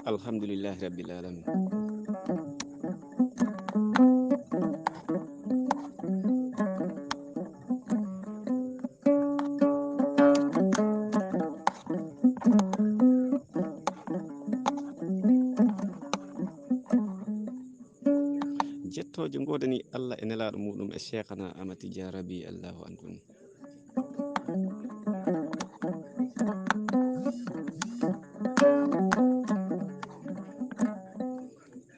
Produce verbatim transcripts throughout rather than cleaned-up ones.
Alhamdulillahi Rabbil Alamin. Jettooje ngoodani Allah e nelaaɗo muɗum e Cheikhana Ahmad Tidiane Rabi Allahu anhu.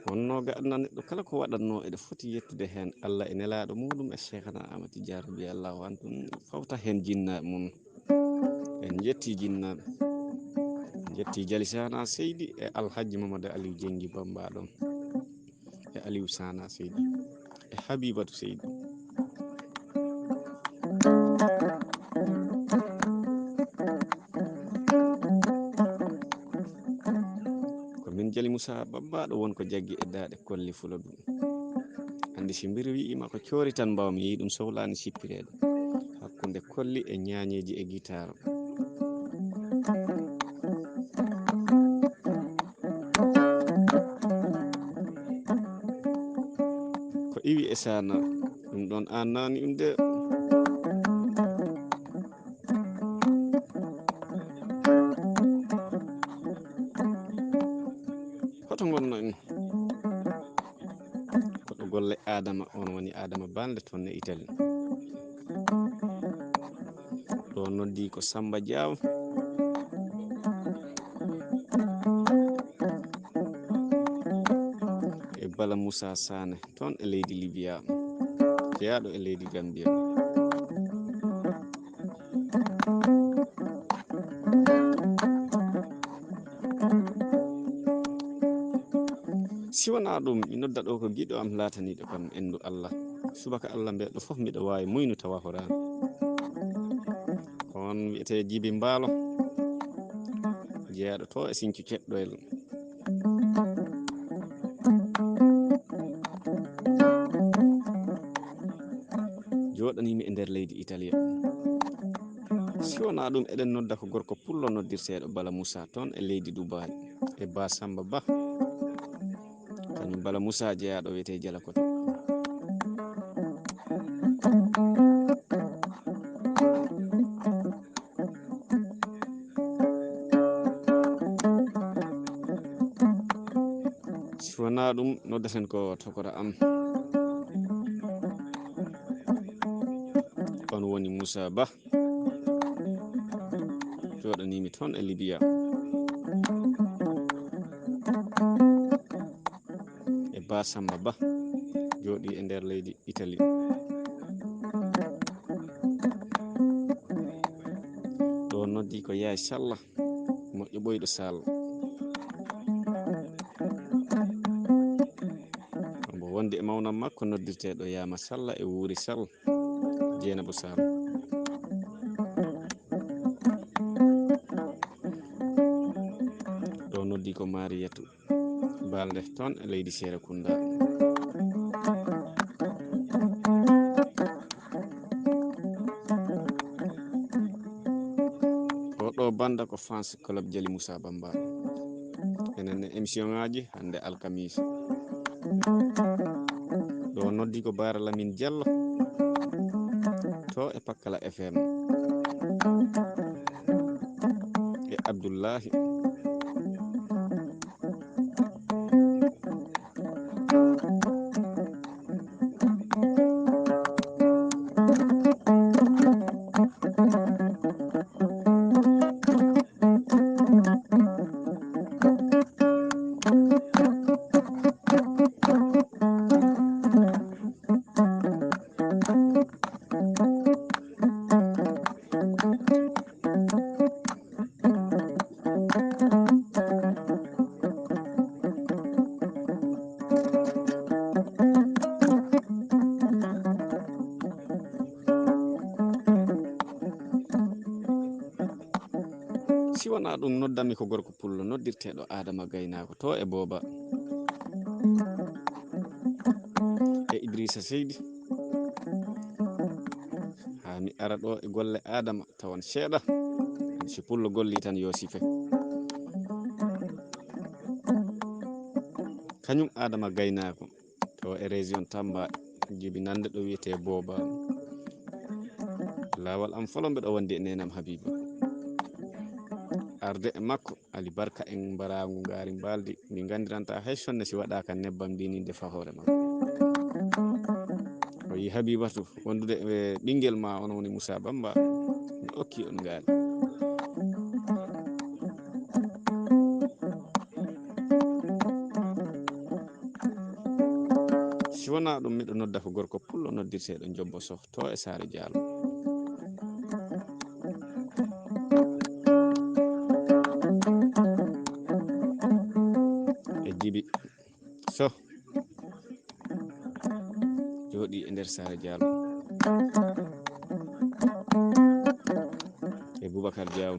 Wonno ga aduna neɗɗo kala ko waɗatno eɗo foti yettude heen Allah e nelaaɗo muɗum e Cheikhana Ahmad Tidiane Rabi Allahu anhu, fawta heen jinnaaɓe mum. En njetti jinnaaɓe, en njetti Jali Sana Seydi e Alhaji Mamadou Aliou Jengi Bamba ɗon, e Aliou Sana Seydi e Habibatu Seydi. Ko min Jali Moussa Bamba ɗo won ko jaggi e daaɗe kolli fula ɗum. Anndi si mbiri wi'ima ko coori tan mbawmi yi ɗum sohlaani sippireede. Hakkunde kolli e ñaañeeji e gitaar. Ko iwi e saana, ɗum ɗon aan naani ɗum de. Hoto ngonno en? Ko ɗo golle Adama, on woni Adama Balde toon e Italie. Ɗo noddi ko Samba Diaw e Bala Moussa Sané toon e leydi Libya, jeyaaɗo e leydi Gambia. Si wonaa ɗum, mi nodda ɗo ko giɗo am laataniiɗo kam endu Allah. Subaka Allah mbeɗo fof mbiɗo waawi muynu tawa horaani. On wiyetee Jibi Mbaalo, jeyaaɗo to e Siñcu Ceɗɗoyel. Jooɗaniimi e nder leydi Italie. Si wonaa ɗum, eɗen nodda ko gorko pullo noddirteeɗo Bala Moussa toon e leydi Dubaay, e Ba Samba Ba. Kañum Bala Moussa jeyaaɗo wiyetee Jalakoto. Si wonaa ɗum, noddaten ko tokora am. On woni Moussa Ba. Jooɗaniimi toon e Libya. E Ba Samba Ba, jooɗi e nder leydi Italie. Ɗo noddi ko Yaay Salla, moƴƴo ɓoyɗo Sall. Mbo wondi e mawnam makko noddirteeɗo Yaama Salla e Wuuri Sall, Jeenabu Sall. Ɗo noddi ko Mariyatu Balde toon e leydi Serekunda. Oɗo banda ko fans club Jali Moussa Bamba. Enen e émission ngaji hannde alkamisa. Ɗo noddi ko Bara Lamine Diallo to e Pakkala F M. E Abdullahi. Si wonaa ɗum, noddanmi ko gorko pullo noddirteeɗo Adama Gaynaako to e Booba e Idrissa Seydi. Haa mi ara ɗo e golle Adama tawan seeɗa. Si pullo golli tan yo sife. Kañum Adama Gaynaako to e région Tamba, jibinande ɗo wiyetee Booba. Laawol am folo mbeɗo wondi e neenam Habiba. Arde e makko, Ali Barka en mbarangu ngaari mbaldi, mi nganndiranta hay sonne si waɗaaka nebbam ndininde fa hoore makko. O yi Habibatu wondude e ɓinngel ma, on woni Moussa Bamba, mi okki on ngaari. Si wonaa ɗum, miɗo nodda ko gorko pullo noddirteeɗo Jobbo Soh to e Saare Jaalo. E Jibi Soh jooɗi e nder Saare Jaalo. E Boubacar Diaw.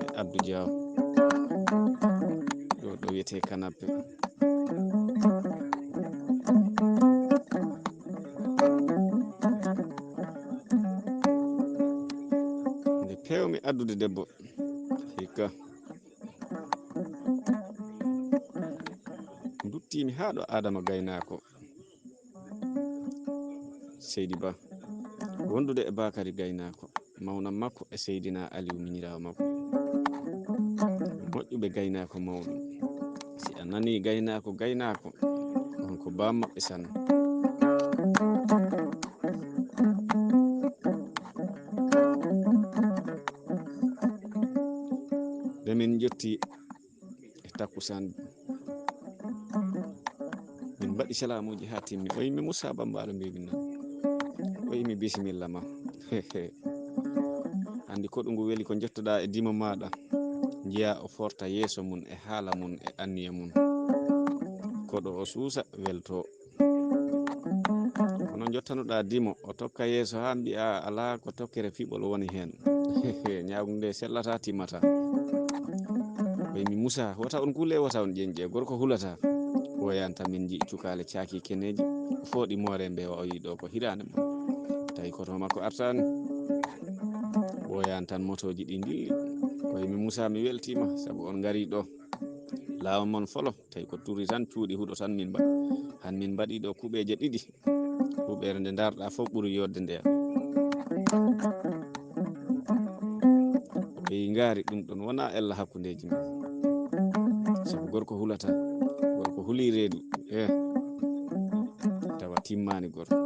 E Abdou Diaw. Ɗo, ɗo wiyetee Kanape. Nde peewmi addude debbo, hikka. Nduttiimi haa ɗo Adama Gaynaako. Seydi Ba, wondude e Bakary Gaynaako, mawnam makko e Seydina Aliou miñiraawo makko. Moƴƴuɓe Gaynaako mawɗo. Si a nanii Gaynaako, Gaynaako, on ko baam maɓɓe sanne. Nde min njotti e takkusaan, min mbaɗi salaamuuji haa timmi. O yimi Moussa Bamba, aɗo mbiimi noon. O yimi bisimilla ma. Anndi koɗo ngu weli ko njottoɗaa e dimo maaɗa. Njiyaa o forta yeeso mum e haala mum e anniya mum. Koɗo o suusa welto. Kono njottanoɗaa dimo, o tokka yeeso haa mbiya alaa ko tokkere piɓol woni heen. Ñaagu nde sellata timmata. Ɓay mi Musa, wota on kuule, wota on ƴeñƴe, gorko hulata. Woyan tan min nji'i cukaale caaki keneeji, fooɗi moore mbeewa o yi'i ɗo ko hiraande mum. Tawi koto makko artaani. Woyan tan motooji ɗi ndilli. Ɓay mi Musa, mi weltiima, sabu on ngari ɗo. Laawol mon folo, tawi ko turi tan, cuuɗi huɗo tan min mbaɗi. Han min mbaɗi ɗo kuɓeeje ɗiɗi. Huɓeere nde ndaarɗaa fof ɓuri yodde ndeya. Ɓeyi ngaari ɗum ɗon wonaa ella hakkundeeji men. Sabu gorko hulata, gorko huli reedu, eh, tawa timmaani gorko.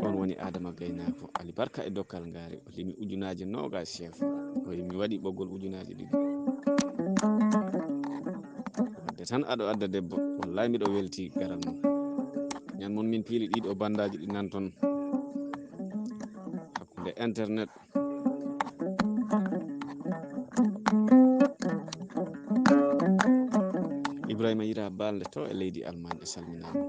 On woni Adama Gaynaako, Ali Barka e Dokkal Ngaari. O limi ujunaaje noogaas chef. O wi mi waɗi ɓoggol ujunaaje ɗiɗi. Wadde tan aɗo adda debbo. Wallahi miɗo welti garal mum. Ñan mon min piili ɗiɗo bandaaji ɗi nan toon. Hakkunde internet. Ibrahima Yira Balde to e leydi Allemagne, a salminaama.